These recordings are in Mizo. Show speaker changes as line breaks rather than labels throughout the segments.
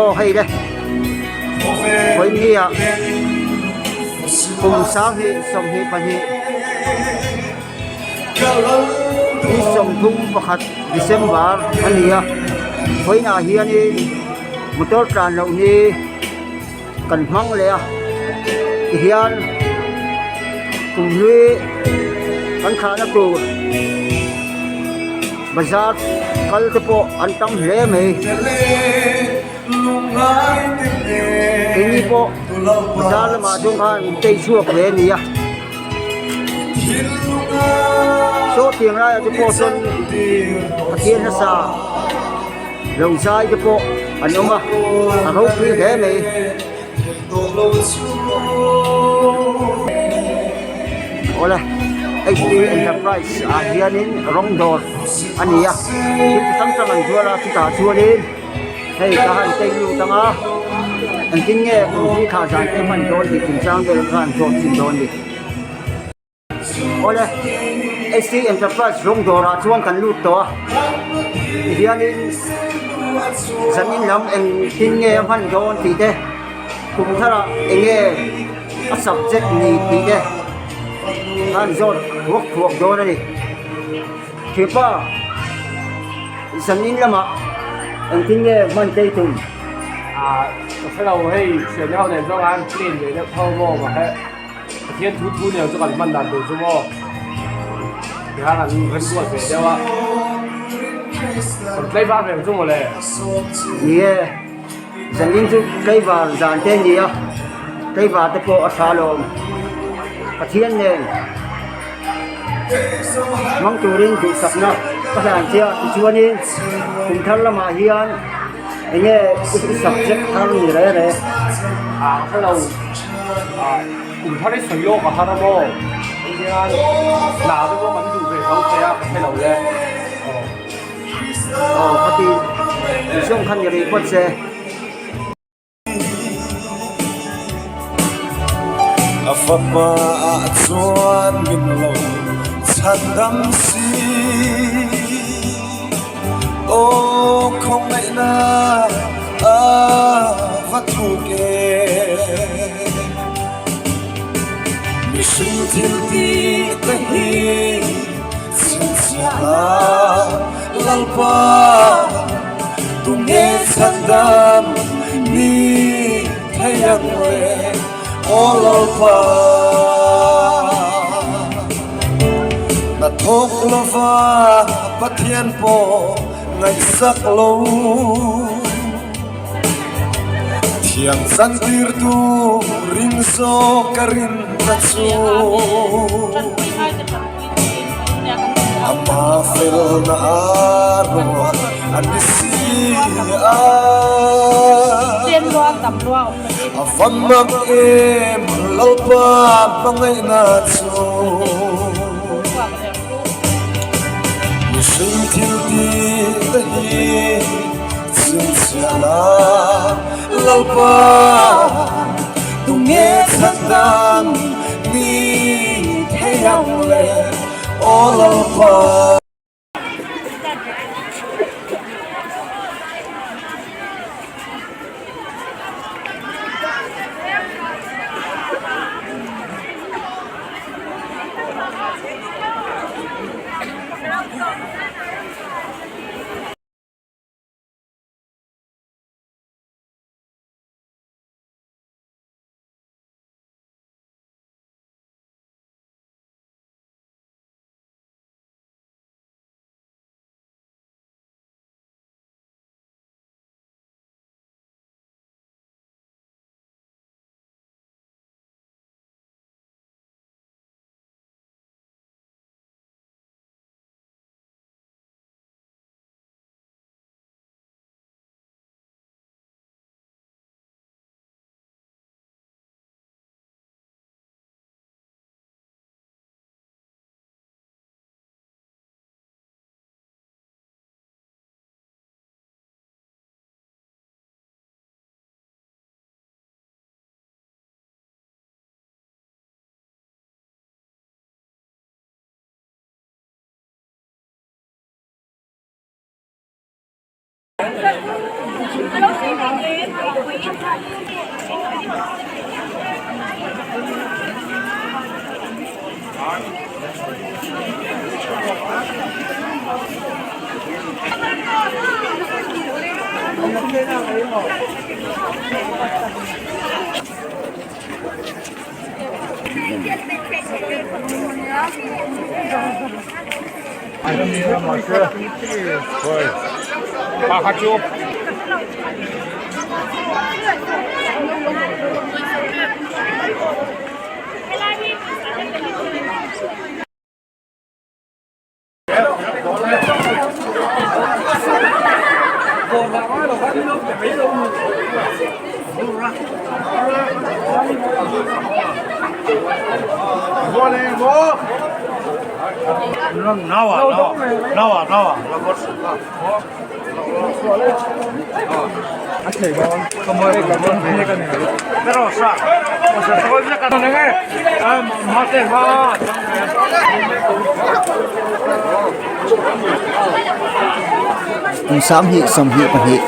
Aw hei le vawinia kum 2022 ni 31 December a ni a vawiinah hianin motor tlan loh hi kan hmang leh a tihian kum hlui kan thlahna tur bazar kal te pawh an tam hle mai keini pawh bazar lamah chuan khan in tei chhuak ve a ni a saw tiang laiah te pawh sawn Pathian hmasa. Lo zai te pawh an awm a, a ropui hle mai. Awle HD Enterprise ah hianin rawng dawr a ni a, thil chi hrang hrang an zuar a chutah chuanin hei ka han tei lut ang a, engtin nge kum hi thla zan te hman dawn tih chungchang vel kha an zawt chin dawn a ni. Awle, HT Enterprise rawng dawrah chuan kan lut tawh a, tihianin zanin lam engtin nge a hman dawn tih te, kum tharah eng nge a subject ni tih te khan zawt thuak thuak dawn a ni. Thipa, zanin lamah engtin nge hman tei tum?
Ah, ka hre lo hei, thiante ho nen zawng an plan ve deuh tho maw mahse. Pathian thu thu nel chu kan hman dan tur chu maw tikhan an remruat ve deuh a, kan tlaivar ve ang chu mawle.
Ni e, zanin chu tlaivar zan te a ni a, tlaivar te pawh a tha alawm. Pathian nen hmang turin duhsakna ka hlan che a, tichuanin kum thar lamah hian eng nge i subject thar ni re re.
Ah ka hrelo. Kum thar hi sawi lawk a har a maw? Hei hian hna te pawh kan duh ve tho thei a, ka hre lo le. Aw.
Aw khati zawng khan ni rih phawt se.
A fapa ah chuan min lo chhan dam si. Aw khawngaihna a va thuk e. Mihring thil tih te hi chhinchhiah la Lalpa tunge chhandam ni thei ang le aw Lalpa. Hnathawk lova Pathian pawh ngaihsak lo. Thiam zan tirtu rin zawk ka rin ta chu. Ama felna a ruat a ni si a. A van mak em Lalpa hmangaihna chu. Mihring thil tih te hi chhinchhiah la Lalpa tunge chhan dan ni thei ang le aw Lalpa.
Kum 20 22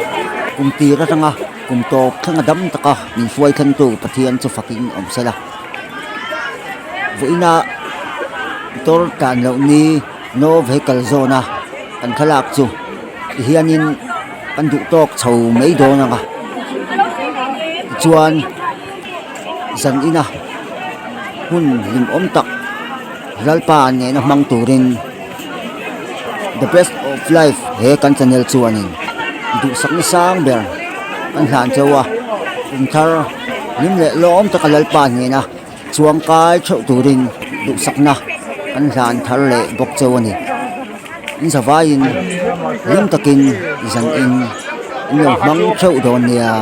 kum tir atanga kum tawp thlenga dam taka min hruai thlentu Pathian chu fakin awm sela. Vawiina motor tlan loh ni no vehicle zawn a kan thlalak chu tihianin kan duh tawk chho mai dawn ang a tichuan zan ina hun hlimawm tak Lalpa nena hmang turin the best of life he kan channel chuanin duhsakna sang ber kan hlan chauh a kum thar hlim leh lawm taka Lalpa nena chuang kai theuh turin duhsakna kan hlan thar leh bawk chauh a ni. In zavaiin hlim takin zan in in lo hmang theuh dawn nia.